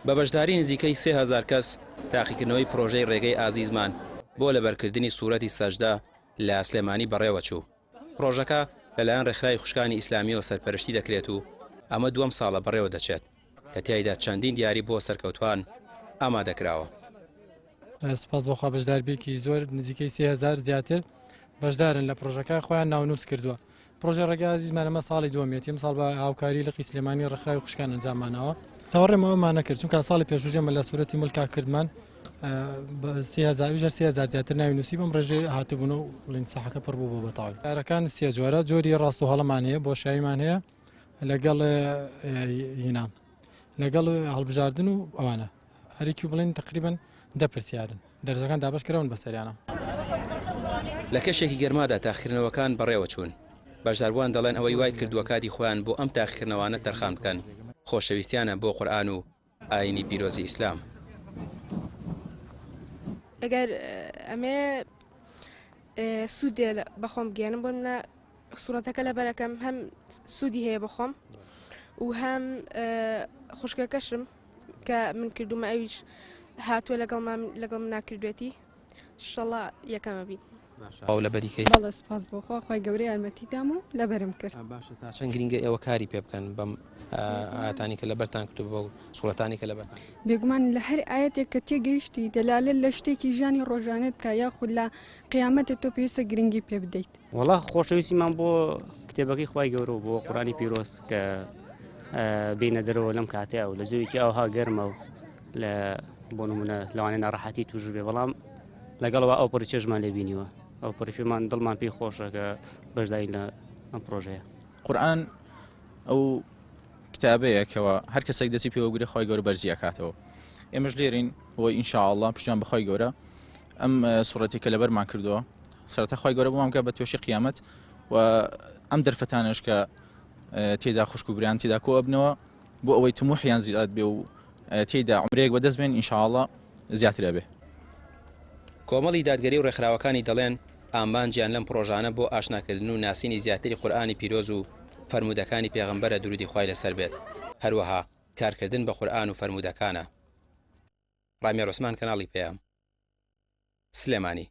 بە بەشداری نزیکەی 3000 کەس تاقیکردنەوەی پرۆژەی ڕێگەی ئازیزمان بۆ لەبەرکردنی سوورەتی سەجدە لە سلێمانی بەڕێوەچوو. پرۆژەکە لەلایەن ڕێکخراوی خوشکانی ئیسلامییەوە سەرپەرشتی دەکرێت و ئەمە دووەم ساڵە بەڕێوە دەچێت کە تیایدا چەندین دیاری بۆ سەرکەوتوان ئامادەکراوە. سوپاس بۆ خوا بەشداربێکی زۆر نزیکەی 3000 زیاتر بەشدارن لە پرۆژەکە خۆیان ناونووس کردووە. پرۆژەی ڕێگای ئازیزمان ئەمە ساڵی دووەمیەتی ئەمساڵ بە هاوکاری لقی سلێمانی ڕێکخراوی خوشکان ئەنجاممانەوە. تەوەڕێم ئەوەمان نەکرد چونکە ساڵی پێشوو ئێمە لە سوورەتی ملکا کردمان 3000 ویش هەر 3000 زیاتر ناوی نووسی بەم ڕێژەی هاتبوون و بڵین ساحەکە پڕ بوو بۆ بەتەواوی. کارەکان سێ جۆرە جۆری ڕاست و هەڵەمان هەیە بۆشاییمان هەیە لەگەڵ هینا لەگەڵ هەڵبژاردن و ئەوانە هەرێکی بڵێن تقریبن دە پرسیارن دەرجەکان دابەش کراون بەسەریانە. لە کەشێکی گەرمادا تاقیکردنەوەکان بەڕێوەچوون، بەشداربووان دەڵێن ئەوەی وای کردووە کاتی خۆیان بۆ ئەم تاقیکردنەوانە تەرخان بکەن، خۆشەویستیانە بۆ قورئان و ئایینی پیرۆزی ئیسلام. ئەگەر ئەمێ سوودێ بەخۆم بگەێنم بۆ منە سوڕەتەکە لەبەرەکەم هەم سوودی هەیە بەخۆم و هەم خوشکەکەشم کە من کردومە ئەویش هاتووە لەگەڵمان لەگەڵ منا کردوێتی شەڵا یەکەمە بین. باشە لەبەری کەی؟ بەڵێ سوپاس بۆ خوا خوای گەورە یارمەتی دام و لەبەرم کرد. باشە تا چەند گرینگە ئێوە کاری پێ بکەن بەم ئایەتانی کە لەبەرتان کردووە بەو سوڕەتانی کە لەبەرتان کردووە؟ بێگومان لە هەر ئایەتێک کە تێگەیشتی دەلالەت لە شتێکی ژیانی ڕۆژانەت بکا یاخود لە قیامەتت تۆ پێویستە گرنگی پێ بدەیت. وەڵا خۆشەویستیمان بۆ کتێبەکەی خوای گەورە و بۆ قورئانی پیرۆز کە بینە دەرەوە لەم کاتەیە و لە جۆیەکی ئەوها گەرمە و لە بۆ نمونە لەوانەیە ناڕەحەتی توش بێ بەڵام لەگەڵەوە ئەو پڕی چێژمان لێ بینیوە ئەو پڕی پێمان دڵمان پێی خۆشە کە بەشداری لە ئەم پرۆژەیە. قورئان ئەو کتابەیە کەوا هەر کەسێک دەستی پێوە گرێ خوای گەورە بەرزی ئەکاتەوە ئێمەش لێرین بۆ ان شاء الله پشتیان بەخوای گەورە ئەم سوڕەتی کە لەبەرمان کردووە سەرەتا خوای گەورە بۆمان بکە بە توێشی قیامەت و ئەم دەرفەتانەش کە تێدا خوشک و برایان تێدا کۆ ئەبنەوە بۆ ئەوەی تموحیان زیاد بێ و تێدا عمرەیەک بەدەست بێن ان شاء الله زیاتر ئەبێ. کۆمەڵی دادگەری و ڕێکخراوەکانی دەڵێن، ئامانجیان لەم پڕۆژانە بۆ ئاشناکردن و ناسینی زیاتری قورئانی پیرۆز و فەرموودەکانی پێغەمبەرە دروودی خوای لەسەر بێت، هەروەها کارکردن بە قورئان و فەرموودەکانە. ڕامیار عوسمان کەناڵی پەیام. سلێمانی.